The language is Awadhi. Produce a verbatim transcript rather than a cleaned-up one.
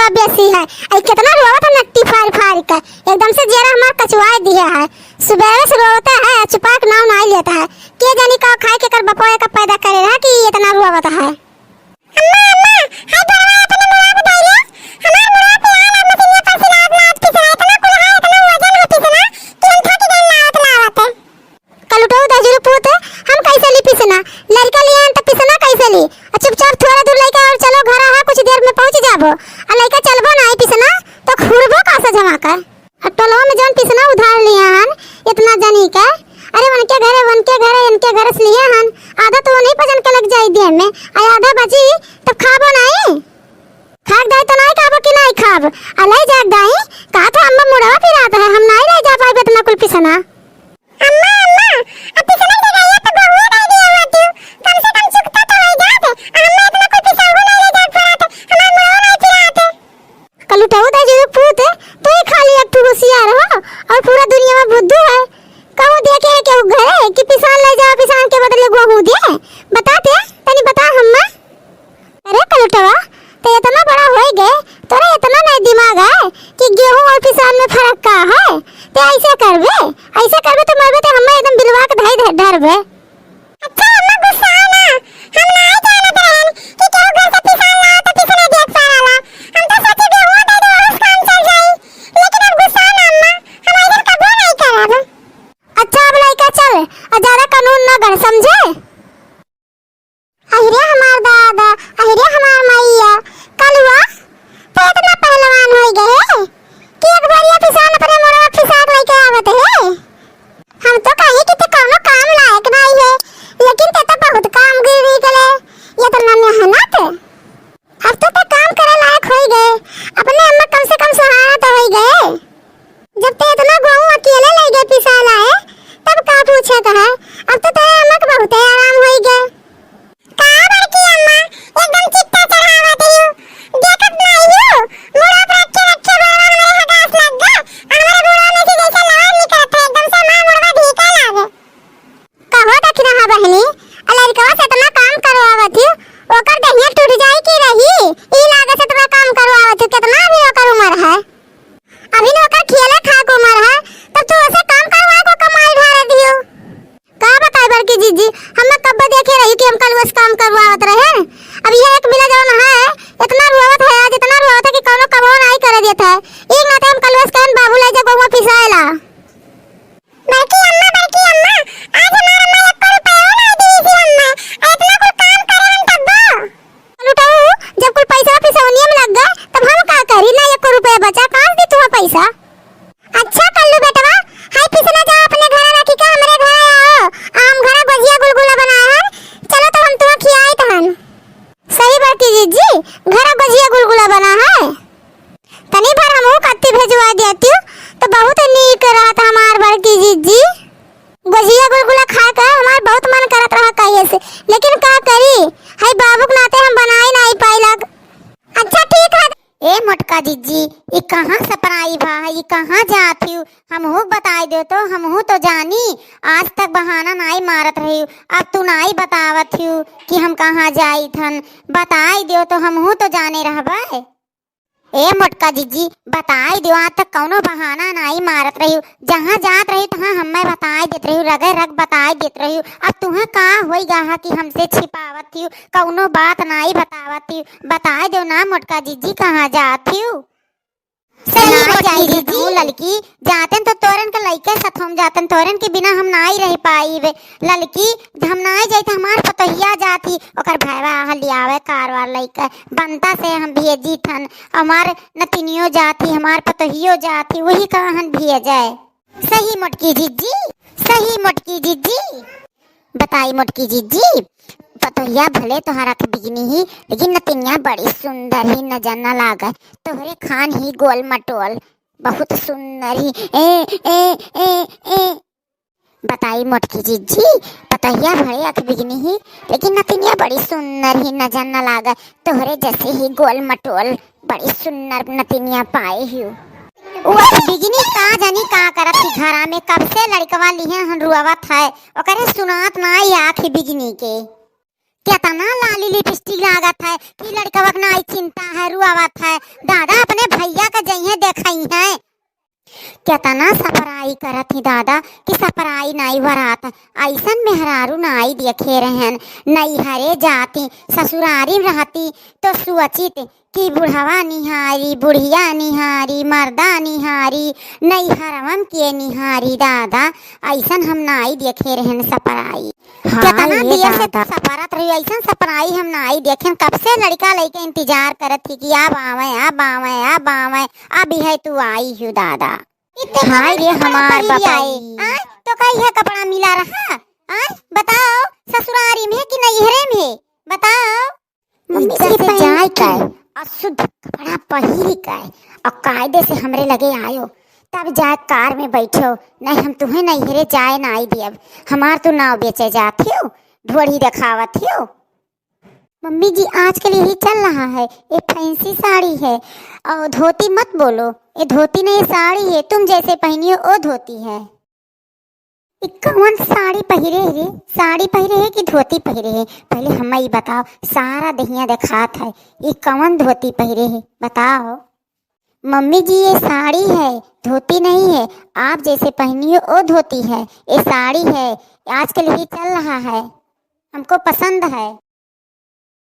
बेसी है। आई कितना रोवत है नट्टी फाड़ फाड़ के, एकदम से जियरा हमार कचुआए दिया है। सुबेरे से रोवत है, चुपाक नाव नाई लेता है। के जानी का खाए के कर बपवा का पैदा करे रहा कि इतना रोवत है। अम्मा, अम्मा, हाय बुढ़वा अपने मुड़वा पे धइले। हमार मुड़वा पे आला मशीनिया पर से लात लात पिसना, इतना कुल है, इतना वजन है पिसना कि हम थक गए लावत लावत। कलुटऊ दहिजरू पूत, हम कैसे ली पिसना? लड़का लिए हैं तो पिसना कैसे ली? आ चुपचाप थोड़ा दूर लइका और चलो, घर है, कुछ देर में पहुँच जाबो। आ लइका चलबो ना आई पिसना, तो खुरबो का से जमा कर। आ टोलवा में जौन पिसना उधार लिए हन, इतना जनी के, अरे उनके घरे, उनके घरे, इनके घरे से लिए हन, आधा तो उन्हीं पर जन के लग जाई देह में, आ आधा बची तब खाबो नहीं। खाक दाई तो नहीं खाबो कि नहीं खाब, आ ले जाक दाई, कहा था अम्मा मुड़वा पिरात है, हम नहीं ले जा पाइब इतना कुल पिसना। अम्मा, अम्मा, अब पिसना के जगह पे बहुए दे दिया हुआ तू। कम से कम चुकता तो हो जात। अम्मा इतना कोई पिसा हुआ नहीं ले जात पड़त। हमार मुड़वा नहीं पिरात। कलुटऊ दहिजरू पूत, तू ही खाली एक ठो होशियार हो और पूरा दुनिया में बुद्धू है। कहूँ देखे है केहू घरे कि पिसान ले जाओ, पिसान के बदले गेहूँ दे? बताते, तनी बता हम्मा। अरे कलुटवा, ते इतना बड़ा होई गए, तोरा इतना नहीं दिमाग है कि गेहूं और पिसान में फर्क का है? ते ऐसे करबे, ऐसे करबे तो मरबे ते हम्मा एकदम बिलवा के धई धर ढरबे। अच्छा अम्मा गुस्सा ना, हम नहीं जानत रहन कि केहू घर से पिसान लाओ तो पिसने देख पाराला। हम तो सोचे गेहूं दे दे और काम चल जाई, लेकिन अब गुस्सा ना अम्मा, हम ऐसा कबो नहीं करब। अच्छा अब लइका चल, और ज्यादा कानून ना गढ़, समझे? अहिरे हमार दादा, अहिरे हमार मइया, कलुआ, तू इतना पहलवान होई गए कि एक भरिया पिसान अपने मोड़वा पिसाक लेके आवत है। हम तो कही कि तू कौनो काम लायक नहीं है, लेकिन ते तो बहुत काम गिर निकले, ये तो ना मेहनत। अब तो ते काम करे लायक होई गए, अपने अम्मा कम से कम सहारा तो होई गए। जब ते इतना गेहूं अकेले ले गए पिसाए लाए, तब का पूछत है? अब तो तेरे अम्मा के बहुते आराम होई गए। का बड़की अम्मा, एकदम चित्ता चढ़ावत हियो, देखत नाई हियो, मुड़ा पर रखे रखे बड़वा हमारे हगास लग गए, हमारे मुड़ा में से जैसे लहर निकलत है, एकदम से हमारा मुड़वा भीगे लागे। कहो दखिनहा बहिनी, आ लड़कवा से इतना काम करवावत ही, ओकर देहिया टूट जाई कि रही? ई लागत से इतना काम करवावत ही, कितना अभी ओकर उम्र है? अभी न ओकर खियले खाक उम्र है, तब तू ओसे काम करवा को कमाई ढारे दियो। का बताई बड़की जीजी, हम कब देखे रही कि हम कलुआ से काम करवावत रहे। अब ये एक बिना जौन है, इतना रोवत है, आज इतना रोवत है कि कौनो कमवा नाई करे देत है। एक नाते हम कलुआ से कहन, "बाबू ले जा गहुआ पिसाए ला।" बड़की अम्मा, बड़की अम्मा, आज हमार अम्मा एको रुपया ना दी थी अम्मा। आ इतना कुल काम करे हम तब्बो। लुटाऊ, जब कुल पैसा पिसौनिया में लग गए, तब हम का करी? ना एको रुपया बचा, कहाँ से दी तुम्हें पैसा? अच्छा कल्लू बेटवा, हाय पिसना जाओ अपने घर रखी के हमरे घर आओ। हम घर गोजिया गुलगुला बनाए हैं, चलो तो हम तुम्हें खियाई तहन। सही बड़की जीजी, घर गोजिया गुलगुला बना है। तनी भर हमहू कत्ती भेजवा देती, तो बहुत नीक रहत हमार बड़की जीजी। गोजिया गुलगुला खाए का हमार बहुत मन करत रहा कहिए से, लेकिन का करी, है बाबू के नाते हम बनाई नाई पाइलक। अच्छा ठीक है। ए मोटका जीजी, ई कहाँ सपराई भा है, ई कहाँ जात हिउ? हमहू बताई दे तो हमहू तो जानी। आज तक बहाना नाई मारत रही, अब तू नाई बतावत हिउ कि हम कहाँ जाइत हन। बताई दियो तो हमहू तो जाने रहबे। ए मोटका जीजी, बताई दियो, आज तक कौनो बहाना नाई मारत रही। जहाँ जात रही तहाँ हमें बताई देत रही, रगे रग बताई देत रही। अब तुहें का होई गा कि हमसे छिपावत हिउ, कौनो बात नाई बतावत हिउ। बताई दियो ना मोटका जीजी, कहाँ जात हिउ? सही नाई मोटकी जाई जीजी। तू ललकी, जातन तो तोरन के लइके सथोम जातन, तोरन के बिना हम नाई रह पाईबे। ललकी, हम नाई जाई त हमार पतोहिया जाती, ओकर भैवा हलियावे कारवार लइके, बनता से हम भेजी थन, हमार नतिनियो जाती, हमार पतोहियो जाती, वही कहन भेजे। सही मोटकी जीजी, सही मोटकी जीजी। बताई मोटकी जीजी, पतोहिया भले तोहार आँख बिगनी ही, लेकिन नतिनिया बड़ी सुंदर ही, नजर न लागे। तोहरे खान ही गोल मटोल, बहुत सुंदर ही। ए, ए, ए, ए। बताई मोटकी जीजी, पतोहिया भले आँख बिगनी ही, लेकिन नतिनिया बड़ी सुंदर ही, नजर न लागे। तोहरे जैसे ही गोल मटोल, बड़ी सुंदर नतिनिया पाए हियो। वो बिगनी का जानी का करत ही घरा में, कब से लड़कवा लिहे हन रुआवत है, ओकरे सुनात ना आई आँख बिगनी के। केतना लाली लिपस्टिक लागत है कि लड़कवा के नाई चिंता है, रुआवत है। दादा अपने भैया के जइहे देखइहे। केतना सपराई करत ही दादा कि सपराई नाई वरात। अइसन मेहरारू नाई देखे रहन। नैहरे जाती, ससुरारी रहती तो सोचित कि बुढ़वा निहारी, बुढ़िया निहारी, मर्दा निहारी, नैहरवन के निहारी दादा। अइसन हम नाई देखे रहन सपराई। हाँ, केतना ये देर से दादा। सपरत रही, अइसन सपराई हम नाई देखेन। कब से लड़का लइके इंतजार करत ही कि अब आवे, अब आवे, अब आवे, अब इहे तू आई हु दादा। इतने हाय कपड़ा रे हमार पहिरी बपाई। आए, आए, तो का इहे कपड़ा मिला रहा? आए, बताओ, ससुरारी में कि नैहरे में? बताओ। मम्मी इज्जत जी से जाए के अशुद्ध कपड़ा पहिरी के और कायदे से हमरे लगे आयो, तब जाए कार में बैठो, नहीं हम तुहे नैहरे जाए नाई दियब। हमार तू नाव बेचे जात हियो, ढोढ़ी देखावत हियो। मम्मी जी, आजकल यही चल रहा है, ये फैंसी साड़ी है और धोती मत बोलो, ये धोती नहीं, ये साड़ी है, तुम जैसे पहनियो वो धोती है। ई कवन साड़ी पहिरे है रे? साड़ी पहिरे है कि धोती पहिरे है? पहले हमें ई बताओ, सारा देहिया देखात है, ई कवन धोती पहिरे है, बताओ। मम्मी जी, ये साड़ी है, धोती नहीं है। आप जैसे पहनियो वो धोती है, ये साड़ी है, आजकल यही चल रहा है, हमको पसंद है।